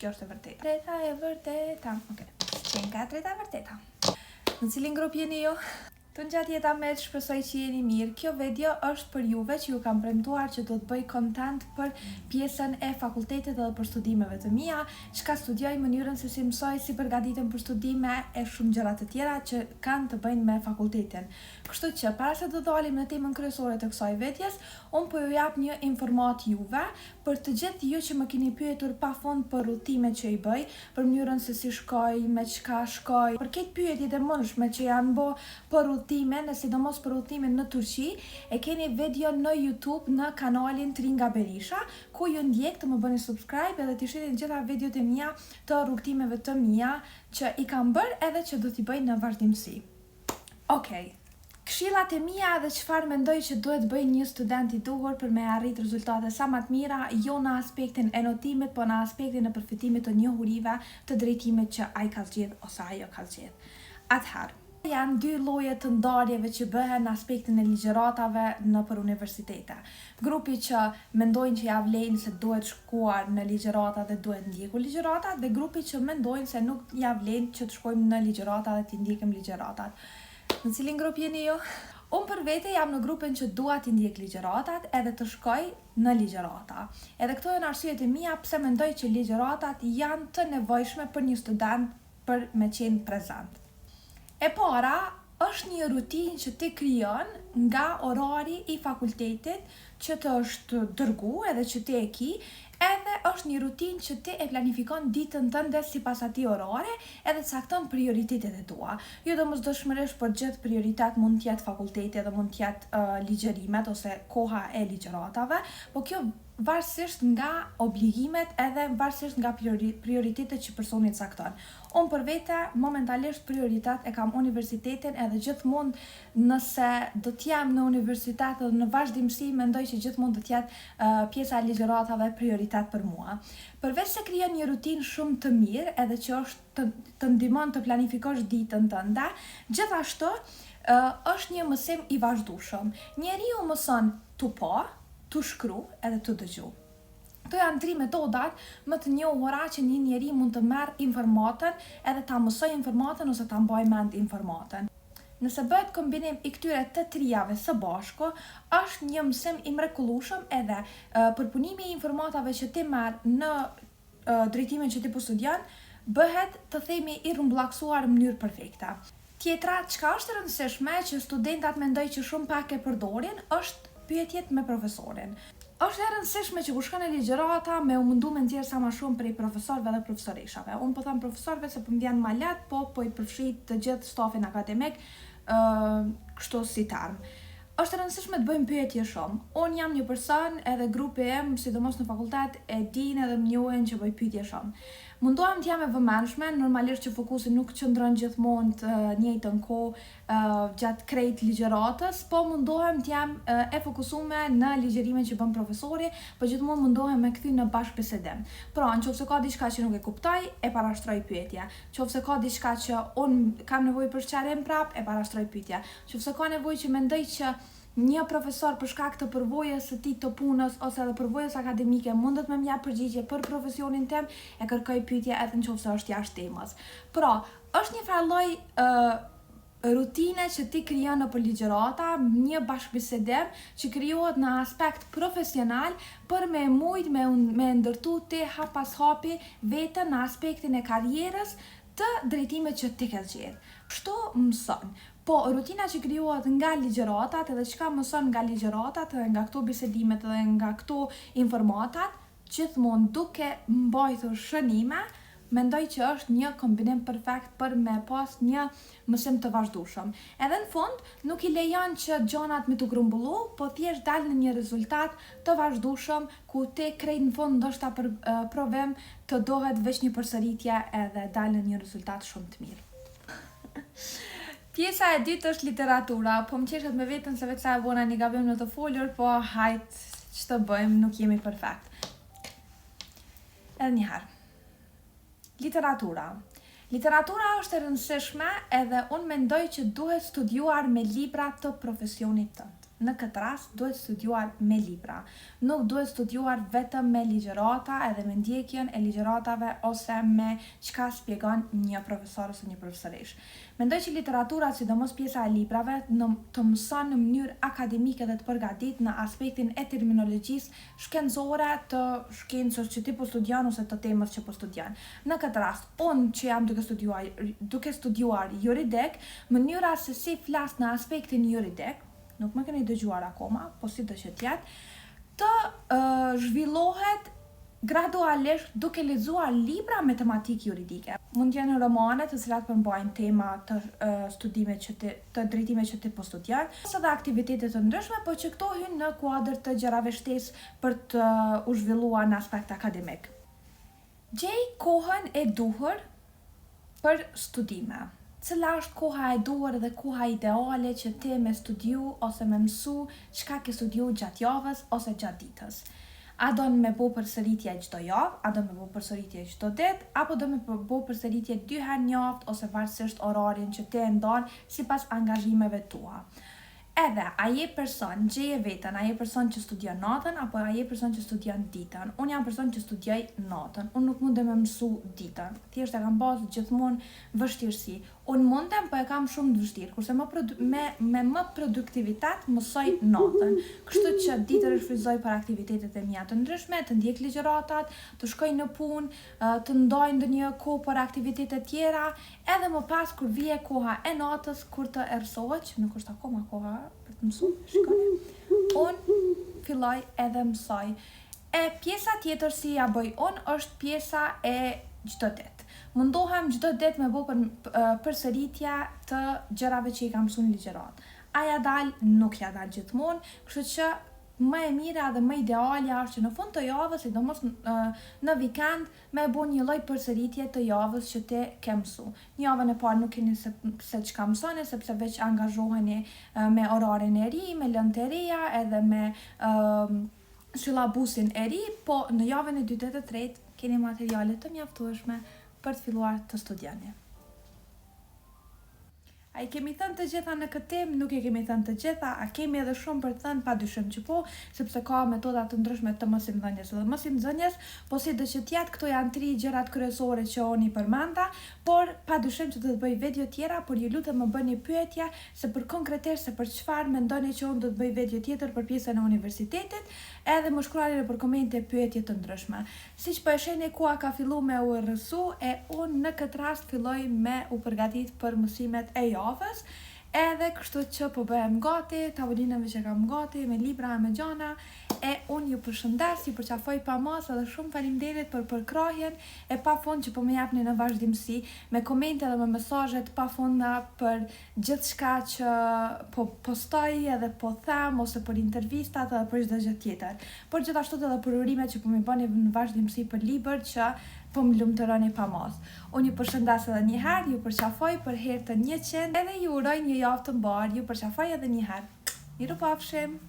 Qikjo është e vërteta. Treta e vërteta. Okej. Qenka e treta e vërteta. Në cilin grup jeni ju? Tungjatjeta miq, shpresoj që jeni mirë. Kjo video është për juve që ju kam premtuar që do të bëj content për pjesën e fakultetit edhe për studimeve të mia, çka studioj, mënyrën se si mësoj, si përgatitem për studime e shumë gjëra të tjera që kanë të bëjnë me fakultetin. Kështu që, para se të dalim në temën kryesore të kësaj videos, unë po ju jap një informatë juve, Për të gjithë ju që më keni pyetur pafund për rrugëtimet që i bëj, për mënyrën se si shkoj, me çka shkoj, për krejt pyetjet e mundshme që janë bo për rrugëtimin e sidomos për rrugëtimin në Turqi, e keni video në YouTube në kanalin Tringa Berisha, ku ju ndjek të më bëni subscribe edhe t'i shihni të gjitha videot e mia të rrugëtimeve të mia që i kam bërë edhe që do t'i bëj në vazhdimësi. Okej. Këshillat e mia dhe çfarë mendoj që duhet bëjë një student i duhur për me arrit rezultate sa ma të mira, jo në aspektin e notimit, po në aspektin e përfitimit të njohurive të drejtimit që ai ka zgjedh ose ajo ka zgjedh. Atëherë. Janë dy lloje të ndarjeve që bëhen në aspektin e ligjëratave nëpër universitete. Grupi që mendojnë që ja vlejnë se duhet shkuar në ligjërata dhe duhet ndjekur ligjëratat dhe grupi që mendojnë se nuk ja vlen që të shkojmë në ligjërata dhe t'i ndjekim ligjëratat. Në cilin grup jeni ju? Unë për vete jam në grupin që dua t'i ndjek ligjëratat edhe të shkoj në ligjërata. Edhe këto janë arsyet e mia pse mendoj që ligjëratat janë të nevojshme për një student për me qenë prezent. E para, është një rutinë që ti krijon nga orari i fakultetit që të është dërgu edhe që ti e ki, edhe është një rutinë që ti e planifikon ditën tënde sipas atij orari edhe cakton prioritetet e tua. Jo domosdoshmërisht për gjithë prioritet mund të jetë fakulteti edhe mund të jetë uh, ligjërimet ose koha e ligjëratave, po kjo varësisht nga obligimet edhe varësisht nga prioritetet që personi cakton. Unë për vete momentalisht prioritet e kam universitetin edhe gjithmonë nëse do të jem në universitet edhe në vazhdimësi mendoj që gjithmonë do të jetë uh, pjesa e ligjëratave prioritet për mua. Përveç se krijon një rutinë shumë të mirë edhe që është të, të ndihmon të planifikosh ditën tënde, gjithashtu uh, është një mësim i vazhdueshëm. Njeriu mëson tu pa, tu shkru edhe tu dëgju. Këto janë tri metodat më të njohura që një njeri mund të merr informatën edhe ta mësojë informatën ose ta mbajë mend informatën. Nëse bëhet kombinim i këtyre të trijave së bashku, është një mësim i mrekullueshëm edhe përpunimi i informatave që ti merr në drejtimin që ti po studion, bëhet, të themi, i rrumbullaksuar në mënyrë perfekte. Tjetra, çka është e rëndësishme që studentat mendoj që shumë pak e përdorin, është pyetjet me profesorin. Është e rëndësishme që kur shkon në ligjërata me u mundu me nxjerr sa ma shumë prej profesorëve dhe profesoreshave. Unë po them profesorëve se po më vjen ma lehtë, po po i përfshij të gjithë stafin akademik, ë kështu si term. Është e rëndësishme të bëjmë pyetje shumë. Unë jam një person edhe grupi im, sidomos në fakultet, e dinë edhe më njohin që bëj pyetje shumë. Mundohem të jam e vëmendshme, normalisht që fokusi nuk qëndron gjithmonë të njëjtën kohë gjatë krejt ligjëratës, po mundohem të jam e fokusume në ligjërimin që bën profesori, po gjithmonë mundohem me kthy në bashkëbisedim. Pra, në qoftë se ka diçka që nuk e kuptoj, e parashtroj pyetje. Qoftë se ka diçka që unë kam nevojë për sqarim prap, e parashtroj pyetje. Qoftë se ka nevojë që mendoj që një profesor për shkak të përvojës së tij të punës ose edhe përvojës akademike mundet me më jap përgjigje për profesionin tim, e kërkoj pyetje edhe në qoftë se është jashtë temës. Pra, është një farë lloj ë rutine që ti krijon nëpër ligjërata, një bashkëbisedim që krijohet në aspekt profesional për me mujt me, me ndërtu ti hap pas hapi veten në aspektin e karrierës të drejtimit që ti ke zgjedh. Kështu mëson. Po, rutina që krijohet nga ligjëratat edhe çka mëson nga ligjëratat edhe nga këto bisedimet edhe nga këto informatat, gjithmonë duke mbajtur shënime, mendoj që është një kombinim perfekt për me pas një mësim të vazhdueshëm. Edhe në fund, nuk i lejon që gjanat me t'u grumbullu, po thjesht dal në një rezultat të vazhdueshëm ku ti krejt në fund ndoshta për provim të dohet veç një përsëritje edhe dal në një rezultat shumë të mirë. Pjesa e dytë është literatura. Po më qeshet me veten se veç sa e bona një gabim në të folur, po hajt ç'të bëjmë, nuk jemi perfekt. Edhe një herë. Literatura. Literatura është e rëndësishme edhe unë mendoj që duhet studiuar me libra të profesionit tënd. Në këtë rast duhet studiuar me libra. Nuk duhet studiuar vetëm me ligjërata edhe me ndjekjen e ligjëratave ose me çka spjegon një profesor ose një profesoreshë. Mendoj që literatura, sidomos pjesa e librave, në, të mëson në mënyrë akademike dhe të përgatit në aspektin e terminologjisë shkencore të shkencës që ti po studion ose të temës që po studion. Në këtë rast, unë që jam duke studiuar duke studiuar juridik, mënyra se si flas në aspektin juridik, nuk më keni dëgjuar akoma, po sido që të jetë, të uh, zhvillohet gradualisht duke lexuar libra me tematikë juridike. Mund të jenë romane të cilat përmbajnë tema të uh, studimit që ti, të drejtimit që ti po studion, ose edhe aktivitete të ndryshme, po që këto hyjnë në kuadër të gjërave shtesë për të u zhvilluar në aspekt akademik. Gjej kohën e duhur për studime. Cila është koha e duhur dhe koha ideale që ti me studiu ose me mësu çka ke studiu gjatë javës ose gjatë ditës? A don me bo përsëritje çdo javë, a don me bo përsëritje çdo ditë, apo do me bo përsëritje dy herë në javë ose varësisht orarin që ti e ndan sipas angazhimeve tua. Edhe, a je person, gjeje veten, a je person që studion natën, apo a je person që studion ditën. Unë jam person që studioj natën, unë nuk mundem me mësu ditën. Thjesht e kam pasë gjithmonë vështirësi. Unë mundem, po e kam shumë të vështirë, kurse më produ me, me më produktivitet mësoj natën. Kështu që ditën e shfrytëzoj për aktivitetet e mia të ndryshme, të ndjek ligjëratat, të shkoj në punë, të ndaj ndonjë kohë për aktivitete tjera, Edhe më pas kur vije koha e natës kur të errësohet, që nuk është akoma koha për të mësu, shikoni, unë filloj edhe mësoj. E pjesa tjetër si ja bëj unë është pjesa e çdo ditë. Mundohem çdo ditë me bo për, përsëritje të gjërave që i kam mësu në ligjëratë. A ja dal, nuk ja dal gjithmonë, kështu që më e mira dhe më idealja është që në fund të javës, sidomos në vikend, me bo një lloj përsëritje të javës që ti ke mësu. Një javën e parë nuk keni se, se çka mësoni, sepse veç angazhoheni me orarin e ri, me lëndë të reja edhe me uh, syllabusin e ri, po në javën e dytë dhe të tretë keni materiale të mjaftueshme për të filluar të studioni. A i kemi thënë të gjitha në këtë temë? Nuk i kemi thënë të gjitha, a kemi edhe shumë për të thënë? Padyshim që po, sepse ka metoda të ndryshme të mësimdhënies dhe mësimnxënies, po sido që të jetë, këto janë tri gjërat kryesore që unë i përmenda, por padyshim që do të bëj video tjera, por ju lutem më bëni pyetje se për konkretisht se për çfarë mendoni që unë do të bëj video tjetër për pjesën e universitetit, edhe më shkruani nëpër komente pyetje të ndryshme. Siç po e shihni koha ka fillu me u errësu e unë në këtë rast filloj me u përgatit për mësimet e javës edhe kështu që po bëhem gati, tavolinën veç e kam gati me libra e me gjana e unë ju përshëndes, ju përqafoj pa masë edhe shumë faleminderit për përkrahjen e pafund që po më jepni në vazhdimësi me komente dhe me mesazhe të pafundna për gjithçka që po postoj edhe po them ose për intervistat edhe për çdo gjë tjetër. Por gjithashtu edhe për urimet që po m'i bëni në vazhdimësi për libër që po më lumturoni pa masë. Unë ju përshëndes edhe një herë, ju përqafoj për herë të 100 edhe ju uroj një javë të mbarë, ju përqafoj edhe një herë. Mirupafshim!